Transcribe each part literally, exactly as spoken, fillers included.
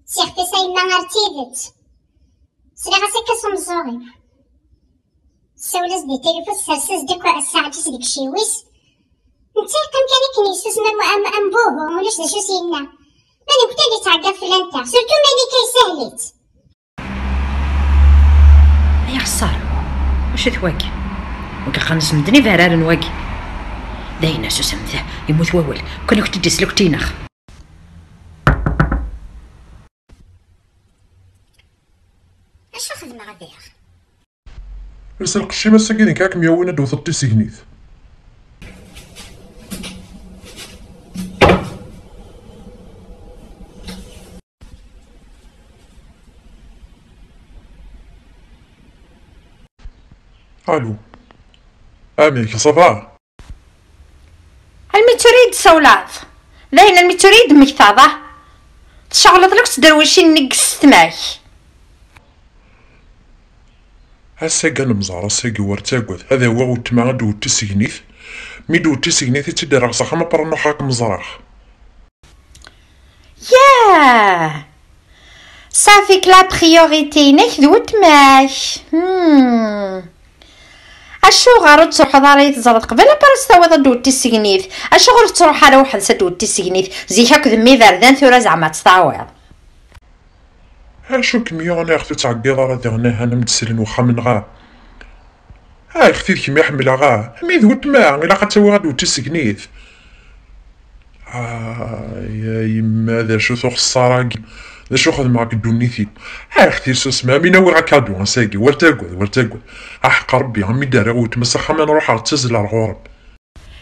Sixef-is a yemma ar d tidet. Sliɣ-as akka s umeẓẓuɣ-iw. Tessawel-as di tilifun, tessers-as-d akk ssaɛǧ-is deg iciwi-s. Netta yeqqim kan akken yessusem am, am, am buhu, ulac d acu s-yenna. Ma d nekkni ad yettɛeggiḍ fell-anteɣ, surtout Malika yessahel-itt. Ay axeṣṣar! Wacu-t wagi? Wagi qqaren-as medden ibararen wagi. Dayen, susem, yemmut wawal. Kan ad k-t-id-isel, ad k-t-ineɣ. Acu xedmeɣ diɣ? Els lqecc-im, ass-agi d nekk ara kem-yawin ad d-tewteḍ tisegnit. Allô. Amek, ça va? Almi d tura i yi-d-tsawleḍ? Dayen, almi d tura i yi-d-temmektaḍ, ah? Tceɣleḍ la akk s tderwicin-nni deg ssesma-k. Ass-agi ad nemẓer, ass-agi ur ttagad. Ad awiɣ weltma ad d-tewwet tisegnit. Mi d-tewwet tisegnit, i tt-id-rreɣ s axxam, après ad ruḥeɣ ad kem-ẓreɣ. Yah! Safi-k, la priorité-inek d weltma-k. Hmm. Acuɣer ur tettruḥeḍ ara i teẓreḍ qbel, après ad s-tawiḍ ad d-tewwet tisegnit? Acuɣer ur tettruḥ ara weḥd-s ad d-tewwet tisegnit? Zik akk d mmi iberdan, tura zeɛma ad tt-tawiḍ? Acu kem-yuɣen, ax ur ttɛeggiḍ ara diɣen, ahan am d-slen wexxam-nneɣ, ah? Ax tid kem-i ḥemmleɣ, ah? Mi d weltma, ilaq ad tawiɣ ad d-tewwet tisegnit. Ay, a yemma, d acu-t uxeṣṣar-agi? D acu xedmeɣ deg ddunit-iw? Ax tid susem, amin awiɣ akadu ass-agi, wer tagad, wer tagad. Aḥeqq Rebbi, a mi d-rriɣ weltma s axxam, ad nruḥ ad ttazzleɣ ɣur-m.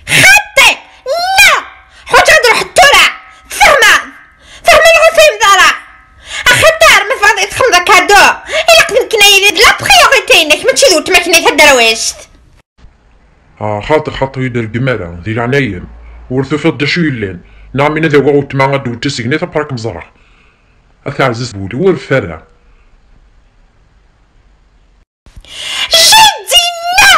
Xaṭi! La! Ḥwaǧeɣ ad ruḥeɣ tura! Tfehmeḍ? Tfehmeḍ neɣ ur tfehmeḍ ara? Axaṭer ma tebɣiḍ ad txedmeḍ akadu, ilaq d nekk ad yili d la priorité-inek, mačči d weltma-k-nni taderwict. Ah, xaṭi, xaṭi, ur yi-d-reggem ara, di leɛnaya-m. Ur tufiḍ d acu yellan. Neɣ min ad awiɣ weltma ad d-tewwet tisegnit, après ad kem-ẓreɣ. A taɛzizt n wul-iw, ur ref ara. Jeddi, la!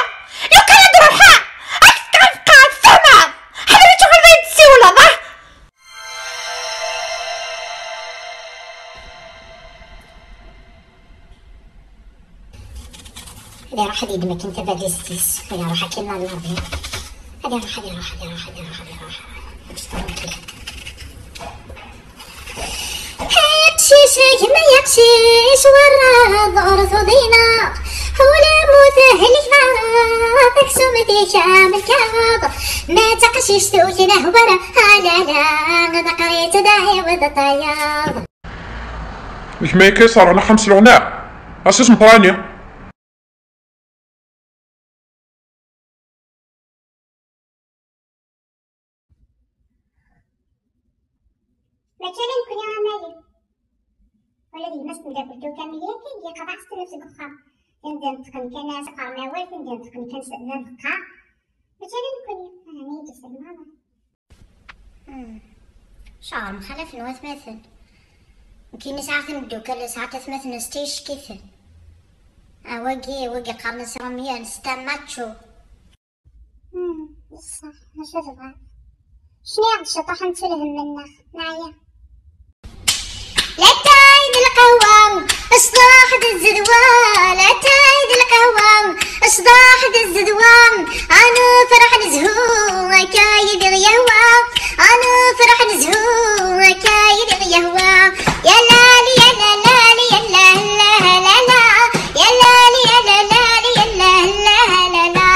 Lukan ad ruḥeɣ, ad k-fkeɣ lefqeɛ, tfehmeḍ? Ḥader acu ɣer ad yi-d-tessiwleḍ, ah? Ad iruḥ ad yeddem akken tabalizt-is, ad iruḥ akken la la. Ad iruḥ, ad iruḥ, ad iruḥ, ad iruḥ, ad iruḥ. Aqcic, a gma aqcic, werraɣ ɣer tuḍina. Ulamut helek bara, taksum tikam lkaɣeḍ. Ma d taqcict ur k-nehwi ara, alala, d aqrib-is ad ɛiwed tayeḍ. Nekk ma akka iṣerɣen axxam s leɣna, ass-is meṭrani. Mačči ala nekkni a Mali. Ula d yemma-s n tmeddakelt-iw Kamil yakan yeqḍeɛ s tnaft deg uxxam. Tin d-ineṭqen kan ad as-qqaren awal, tin d-ineṭqen kan s d abeqqa. Mačči ala nekkni, aɛni i d-isellem maḍi. Hmm. Ceɛr mxalafen watmaten. Nekkini sɛiɣ timeddukal, sɛiɣ tatmaten-nnes d tiyeckiten. A wagi, wagi qqaren-as iṛumyen, c'est un macho. Hmm, d ṣṣeḥ, acu tebɣiḍ? Cnu-yaɣ-d ciṭuḥ ad nettu lhemm-nneɣ, neɛya. Latay d lqahwa, ṣṣdeḥ d zzedwa. Latay d lqahwa, ṣṣdeḥ d zzedwa. A nefreḥ nezhu, akka i d-aɣ-yehwa. A nefreḥ nezhu, akka i d-aɣ-yehwa. Ya lali, ya lalali, ya lalala. Ya lali, ya lalali, ya lalala.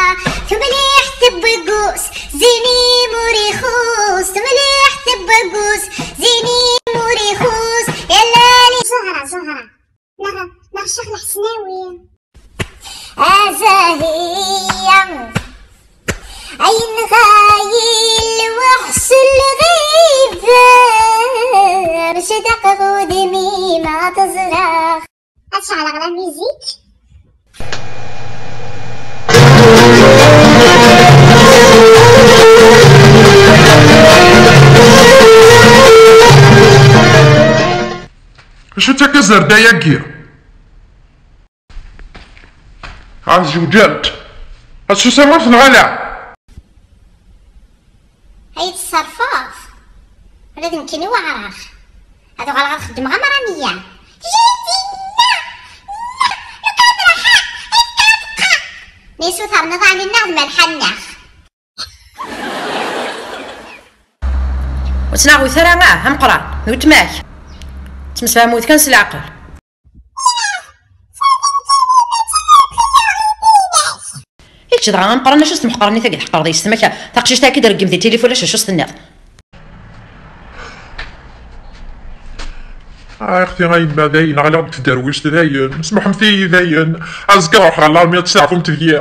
Tumliḥt n wiggus, zini mur ixus. Tumliḥt n wiggus, zini mur ixus. Ya lali. Zahra, Zahra. Neɣ, neɣ Ccix Lḥesnawi. Azahiya, ayen ɣayi lweḥs lɣib, rced aqbud-imi ma teẓra. Ad ceɛleɣ la musique. Acu d takazarda-agi? Ɛad zewǧent. Ad susamemt neɣ ala? Ay tṣerfeḍ! Ula d nekkini weɛreɣ. Ad uɣaleɣ ad xeddmeɣ amraniya. Jidi, na, na, lukan ad ruḥeɣ, ad kkreɣ. Mi suter nniḍ ɛni nneɣ d malḥa nneɣ. Ur ttnaɣwit ara, ah, ameqqran, d weltma-k. Ttmesfhamut kan s leɛqel. Kečč dɣa ameqqran, acu s tmeqqrnit-agi tḥeqqreḍ yessetma-k? Taqcict-agi d-reggem di tilifun, acu, acu s-tenniḍ? Ah, a xti, a yemma, dayen, ɣliɣ-d tderwict, dayen. Smuḥemt-iyi, dayen. Azekka ad ruḥeɣ ɣer l'armée, ad testeɛfumt deg-i.